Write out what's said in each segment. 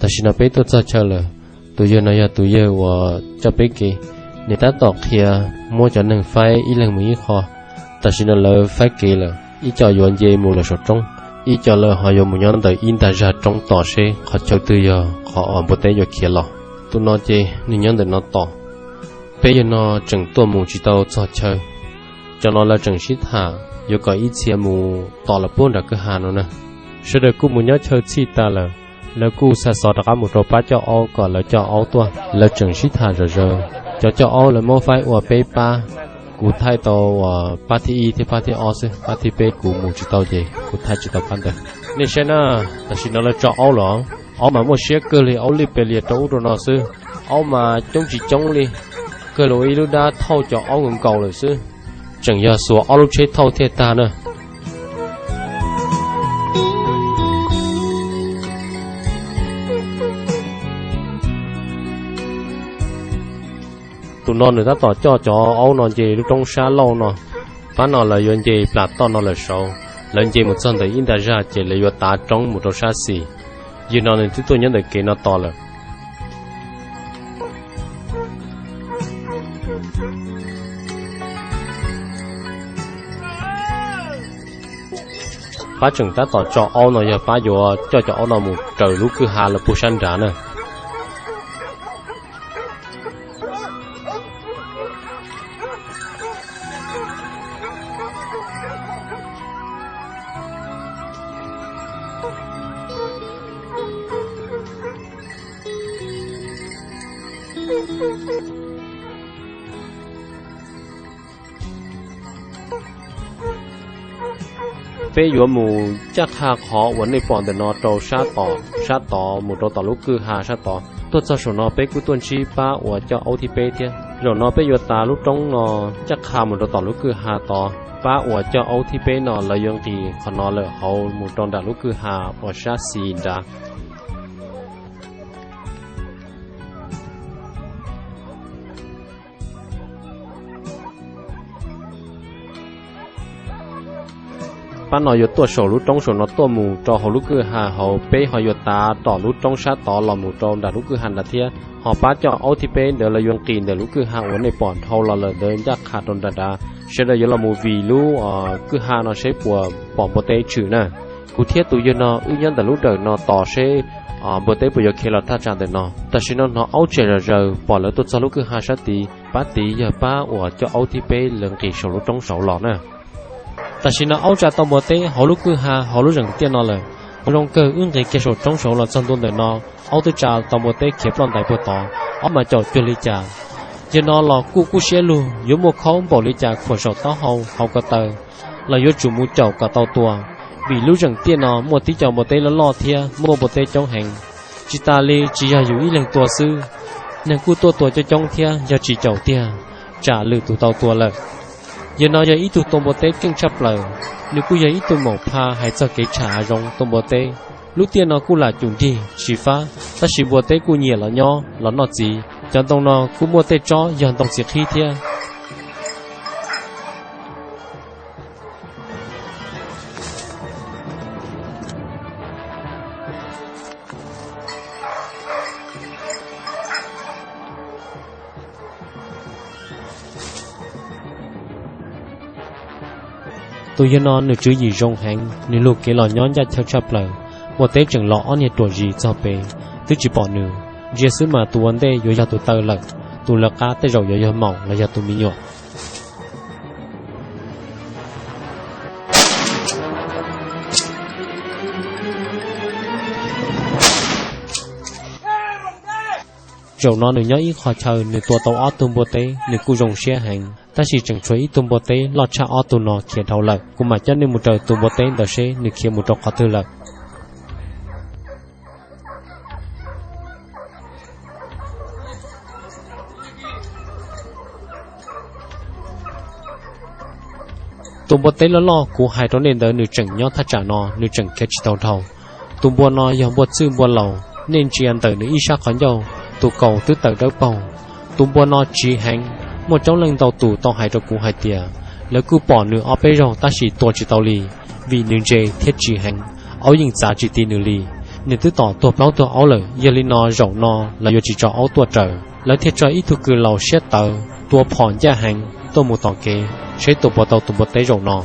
Tam sim no peb tuaj txog chaw lawm, tus yawg no yog tus yawg uas coj peb kev, nws tab tom qhia muab cov neeg faib ib leeg mus ib qho. Tam sim no lawv faib kev lawm, ib co yuav nce mus lawm saum roob, ib co lawv ho yuav mus nyob ntawm ib ntag zag roob tos seb qhov chaw twg yog qhov uas npua teb yuav khiav los. Tus no ces nws nyob ntawm no tos. Peb yawg no tseem tuaj mus tsis tau txog chaw, cov no lawv tseem sib tham yuav kom ib txhia mus tos lawm puag nram kwj ha no na. Sawv daws kuj mus nyob chaw txhij tas lawm, lawv kuj xa xov rov qab mus rau pab coj aub kom lawv coj aub tuaj. Lawv tseem sib tham zom zaws, cov coj aub lawv muab faib ua peb pab. Kuv thaij tau uas pab thib ib thiab pab thib ob xwb, pab thib peb kuv mus tsis tau ces kuv thaij tsis tau pab ntawd. Nej saib na, tam sim no lawv tso aub los, aub mas muaj siab kawg li, aub lij pes lias rau ub rau no xwb. Aub mas coob tsis coob li, kawg li ua ib lub dab thauj cov aub nkaus nkaus lawm xwb. Tseem yog xuas ob lub tsheb thauj thiaj tag na. Tus no nws tab tom coj cov aub no nce lub roob sab laug no. Pab no lawv yuav nce plas toj no lawm saud, lawv nce mus txog ntawm ib nta zaj ces lawv yuav tav roob mus rau sab xis. Yawg no nws twb tuaj nyob ntawm kev no tos lawm. Pab tseem tab tom tso aub no yog pab yuav coj cov aub no mus raws lub kwj ha los puag sab nrad na. Peb yuav mus ncaj qha qhov uas nej pom ntawm no rau sab tod, sab tod mus rau tom lub kwj ha sab tod. Tuaj txog saum no peb kuj tuaj ntsib pab uas coj aub thib peb thiab. Zaum no peb yuav tav lub roob no ncaj qha mus rau tom lub kwj ha tod. Pab uas coj aub thib peb no lawv yuav nqis qhov no lawm hauv mus rau nram lub kwj ha uas sab xis nrad. Pab no yuav tuaj saum lub roob saum no tuaj mus rau hauv lub kwj ha hauv, peb ho yuav tav tom lub roob sab tod los mus rau nram lub kwj ha nrad thiab. Ho pab coj aub thib peb ntawd lawv yuav nqis ntawm lub kwj ha uas nej pom dhau los lawm ntawd ncaj qha rau nram nrad. Sawv daws yuav los mus vim lub kwj ha no seb puas pom npua teb tshwm na. Kuv thiab tus yawg no wb nyob ntawm lub dawm no tos seb npua teb puas yuav khiav los thaj tsam ntawm no. Tam sim no hnov aub tsem zom zaws pom lawv tuaj txog lub kwj ha sab tid, pab tid yog pab uas coj aub thib peb lawv nqis saum lub roob saud los na. Tam sim no aub tsa tau npua teb hauv lub kwj ha hauv lub zeem tiaj no lawm. Kuv zoo kawg wb nqis kiag saum roob saud los txog ntua ntawm no, aub twb tsa tau npua teb khiav ploj ntais puag tod, aub mas caum cuag li cas. Yawg no los kuj kub siab lug, yuav muaj khaub npaum li cas khuam saum taub hau hauv ko taw los yuav tsum mus caum kom tau tua, vim lub zeem tiaj no muaj tib co npua teb loj loj thiab muaj npua teb coob heev. Tsis tas li tsis yog yus ib leeg tua xwb, neeg kuj tuaj tua coob coob thiab, yog tsis caum tiag tsam lwm tus tau tua lawm. Yawg no yog ib tug tua npua teb keej tshaj plaws, nws kuj yog ib tug maum pha hais txog kev tsham hav zoov tua npua teb. Lub tiaj no kuj lam cum nrig tsis fab, tab sis npua teb kuj nyiam los nyob los noj txiv. Cov ntoo no kuj muaj tej tsob yog ntoo txiv qhib thiab. Tus yawg no nws tswv yim zoo heev, nws lug kev los nyob ncaj chaw tshaj plaws. Npua teb tseem los ob niag ruam zis txog pem, twb tsis pom nws. Ntsia xwb mas tus ua ntej yuav yog tus taw lawm, tus lawv qab tej zaum yuav yog maum los yog tus me nyuam. Zaum no nws nyob ib qho chaw nws tua tau ob tug npua teb, nws kuj zoo siab heev, tab sis tseem tshuav ib tug npua teb loj tshaj ob tug no khiav dhau lawm. Kuv mam coj nej mus raws tus npua teb ntawd seb nws khiav mus rau qhov twg lawm. Tus npua teb loj loj kuv hais rau nej ntawd nws tseem nyob thaj tsam no, nws tseem khiav tsis tau dhau. Tus npua no yog npua txwj npua laus, nej ntsia ntawm nws ib sab qhov ncauj, tus kaus twb tawm dawb paug. Tus npua no tsiv heev, muaj coob leej ntau tus tau hais rau kuv hais tias lawv kuj pom nws ob peb zaug tab sis tua tsis tau li, vim nws ntse thiab tsiv heev, aub yeej txav tsis ti nws li. Nws twb tom tuag plaub tug aub lawm, yog li no zaum no lawv yuav tsis tso aub tuaj raws. Lawv thiaj tso ib tug kws laus siab tawv tua phom ncaj heev tuaj mus tom kev seb tua puas tau tus npua teb zaum no.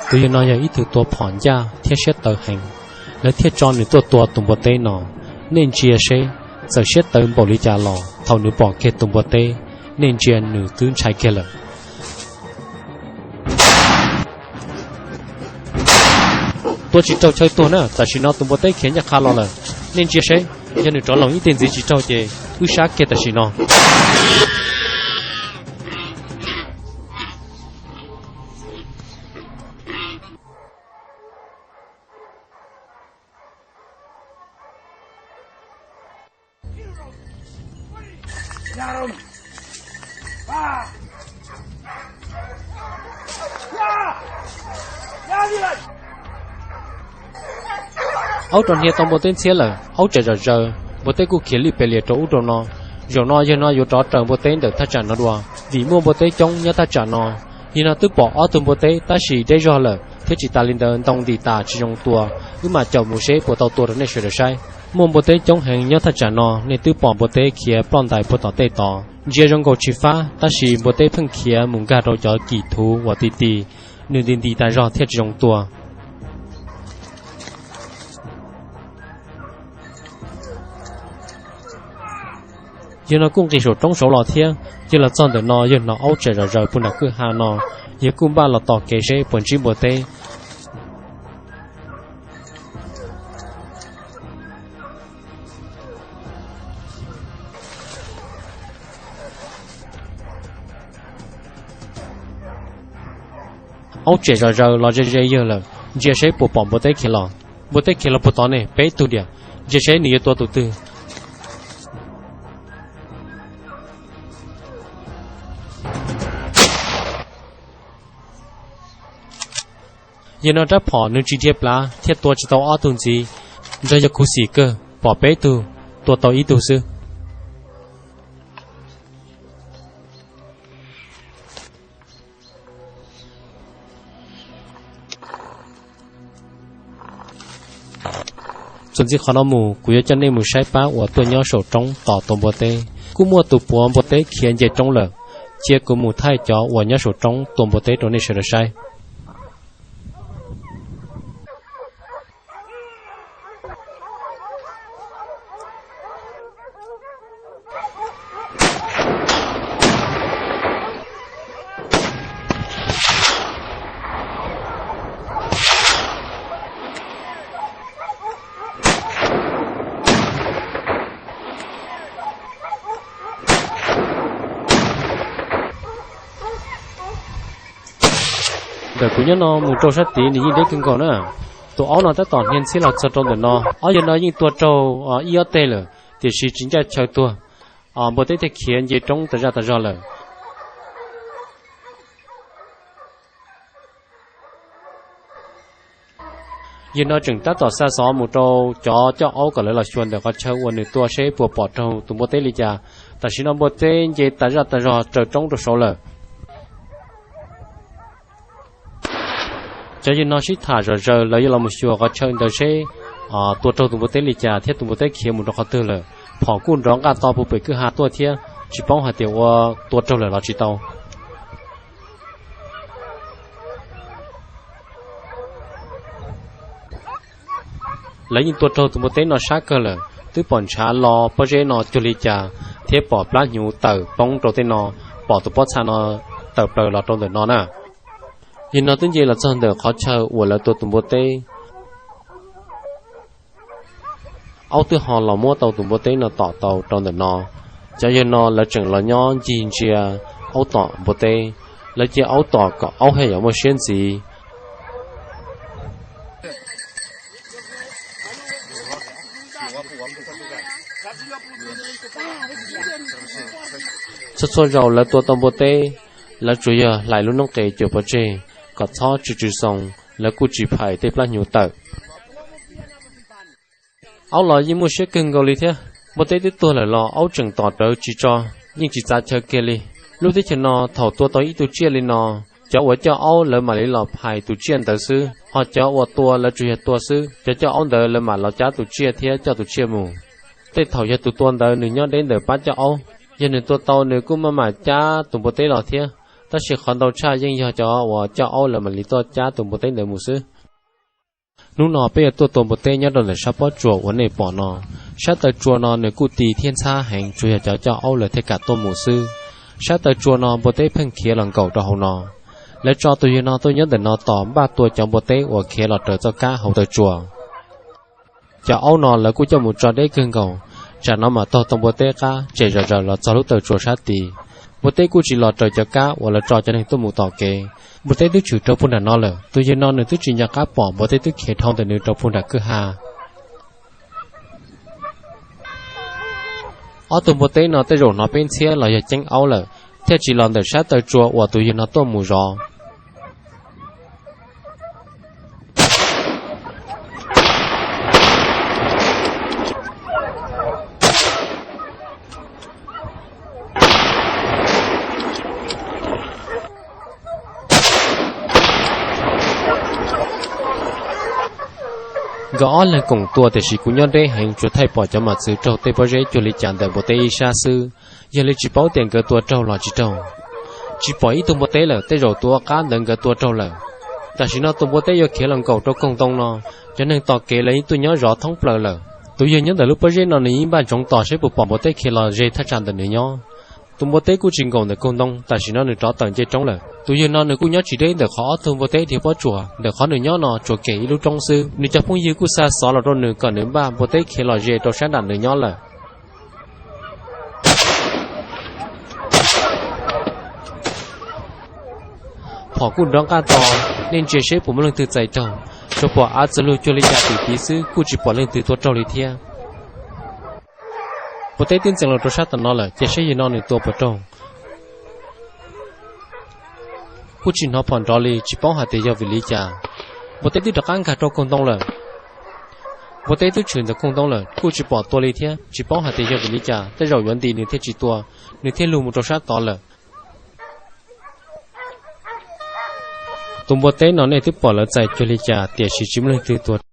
Tus yawg no yog ib tug tua phom ncaj thiab siab tawv heev, lawv thiaj tso nws tuaj tua tus npua teb no. Nej ntsia seb, txawm siab tawv npaum li cas los thaum nws pom kiag tus npua teb, nej ntsia nws twb ntshai kiag lawm. Tua tsis raug chaw tuag na, tam sim no tus npua teb khiav ncaj qha los lawm. Nej ntsia seb, yog nws rov loos ib teg ntxiv tsis raug ces wb sab kiag tam sim no. Aub rov hnia tau npua teb ntxhiab lawm, aub tsem zom zaws, npua teb kuj khiav lij pes lias rau ub rau no. Zaum no yawg no yuav rov raws npua teb ntawm thaj tsam no dua, vim muaj npua teb coob nyob thaj tsam no. Yawg no twb pom ob tug npua teb tab sis deb zog lawm thiab tsis tas li ntawd ntoo ntim tas tsis zoo tua, wb mam caum mus seb puas tau tua rau nej sawv daws saib. Muaj npua teb coob heev nyob thaj tsam no, nej twb pom npua teb khiav ploj ntais puag tom tej tod. Ntsia zoo nkaus tsis fab, tab sis npua teb pheej khiav mus nkag rau cov kis thuv uas ti ti, nws nti nti tas zog thiaj tsis zoo tua. Yawg no kuj nqis saum roob saud los thiab. Yawg los txog ntawm no yawg hnov aub tsem zom zaws puag nram kwj ha no, yawg kuj npaj los tos kev seb puas ntsib npua teb. Aub tsem zom zaws los ze ze yawg lawm, ntsia seb puas pom npua teb khiav los. Npua teb khiav los puag tod ne, peb tug diam, ntsia seb nws yuav tua tus twg. Yawg no rab phom nws tsis dhia plav thiaj tua tsis tau ob tug ntxiv, nrog yawg khuv xim kawg pom peb tug, tua tau ib tug xwb. Txuas ntxiv qhov no mus kuv yuav coj nej mus saib pab uas tuaj nyob saum roob tos tua npua teb. Kuj muaj tus puav npua teb khiav nce roob lawm, cia kuv mus thaij cov uas nyob saum roob tua npua teb rau nej sawv daws saib. Ntawm kuv nyob no mus rau sab tid nws yeej deb kawg nkaus na. Tus aub no tab tom hnia ntxhiab los txog rau ntawm no, ob yawg no yeej tua raug ib ob teg lawm tiam sis tsis ncaj chaw tuag. Npua teb thiaj khiav nce roob tas zaj tas zog lawm. Yawg no tseem tab tom xa xov mus rau cov coj aub kom lawv los xyuas ntawm qhov chaw uas nws tua seb puas pom raug tus npua teb li cas. Tam sim no npua teb nce tas zaj tas zog raws roob rau saud lawm. Cov yawg no sib tham zom zaws lawv yuav los mus xyuas qhov chaw ntawd seb tua raug tus npua teb li cas thiab tus npua teb khiav mus rau qhov twg lawm. Phom kuj nrov nqaj to puag pem kwj ha tuaj thiab, tsis paub hais tias ua tua raug lawm los tsis tau. Lawv yeej tua raug tus npua teb no sab kawg lawm, twb pom ntshav lo pob zeb no cuag li cas, thiab pom plab hnyuv tawm poob rau tej no, pom tus pob txha no tawm plaws los rau ntawm no na. Yawg no twb nce los txog ntawm qhov chaw uas lawv tua tus npua teb. Aub twb ho los muab tau tus npua teb no tom tau rau ntawm no. Cov yawg no lawv tseem los nyob ncig ntsia aub tom npua teb. Lawv cia aub tom kom aub thiaj yuav muaj siab ntxiv. Txhua txhua zaus lawv tua tau npua teb, lawv tsuas yog hlais lub noob qes cuam pov tseg kom txhob tsw tsw xoo, lawv kuj tsis phais tej plab hnyuv tawm. Aub los yeej muaj siab kawg nkaus li thiab. Npua teb twb tuag lawm los aub tseem tom rawv tsis tso, yeej tsis txav chaw kiag li. Lub teb chaws no thaum tua tau ib tug tsiaj li no, Cov uas coj aub lawv mam li los phais tus tsiaj ntawd xwb, ho cov uas tua lawv tsuas yog tua xwb, cov coj aub ntawd lawv mam los cab tus tsiaj thiab coj tus tsiaj mus. Tej thaum yog tus tua ntawd nws nyob deb ntawm pab coj aub, yog nws tua tau nws kuj maj mam cab tus npua teb los thiab, tab sis qhov ntau tshaj yeej yog cov uas coj aub lawv mam li tuaj cab tus npua teb ntawd mus xwb. Hnub no peb yuav tuaj tua npua teb nyob rau ntawm sab pob tsuas uas nej pom no. Sab taw tsua no nws kuj ti thiab ntxhab heev, tsuas yog cov coj aub lawv thiaj kam tuaj mus xwb. Sab taw tsua no npua teb pheej khiav los nkaum rau hauv no. Lawv tso tus yawg no tuaj nyob ntawm no tos npaj tua cov npua teb uas khiav los raws txoj kab hauv taw tsua. Cov aub no lawv kuj coj mus tso deb kawg nkaus, tsam no mam taug tau npua teb qab tsem zom zaws los txog lub taw tsua sab tid. Npua teb kuj tsis los raws cov kab uas lawv tso cov neeg tuaj mus tom kev. Npua teb twb tshwm rau puag nram no lawm, tus yawg no nws twb tsis nco qab pom npua teb twb khiav dhau ntawm nws rau puag nram kwj ha. Ob tug npua teb no tej zaum hnov peb ntxhiab los yog ceeb aub lawm, thiaj tsis los ntawm sab taw tsua uas tus yawg no tuaj mus zov. Nkawd ob leeg koom tua tiam sis kuv nyob deb heev, tsuas thaij pom cov mas txwv raug tej pob zeb cuag li cas ntawm npua teb ib sab xwb, yog li tsis paub tias nkawd tua raug los tsis raug. Tsis pom ib tug npua teb lawm, tej zaum tus ua qab ntawd nkawd tua raug lawm. Tam sim no tus npua teb yuav khiav los nkaum rau koog ntoo no, cov neeg tom kev lawv yeej tuaj nyob zov thoob plaws lawm. Tus yawg nyob ntawm lub pob zeb no nws yeej npaj ntsoov tos saib puas pom npua teb khiav los ze thaj tsam ntawm nws nyob. Tus npua teb kuj tsis nkaum ntawm koog ntoo, tam sim no nws rov tawm nce roob lawm. Tus yawg no nws kuj nyob tsis deb ntawm qhov ob tug npua teb dhia pob tsuas, ntawm qhov nws nyob no tsuas kem ib lub roob xwb. Nws cov phooj ywg kuj xa xov los rau nws kom nws npaj npua teb khiav los ze rau sab nram nws nyob lawm. Phom kuj nrov nqaj to, nej ntsia seb puas muaj leej twg txais raug. Tsuas pom av txwv lug cuag li cas tim tid xwb, kuj tsis pom leej twg tua raug li thiab. Npua teb twb ntxeev los rau sab tom no lawm, cia seb yawg no nws tua puas raug. Kuj tsis hnov phom nrov li, tsis paub hais tias yog vim li cas. Npua teb twb rov qab nkag rau koog ntoo lawm. Npua teb twb tshwm ntawm koog ntoo lawm, kuj tsis pom tua li thiab, tsis paub hais tias yog vim li cas, tej zaum yuav nti nws thiaj tsis tua, nws thiaj lug mus rau sab tod lawm. Tus npua teb no nej twb pom lawv txais cuag li cas, tiam sis tsis muaj leej twg tua.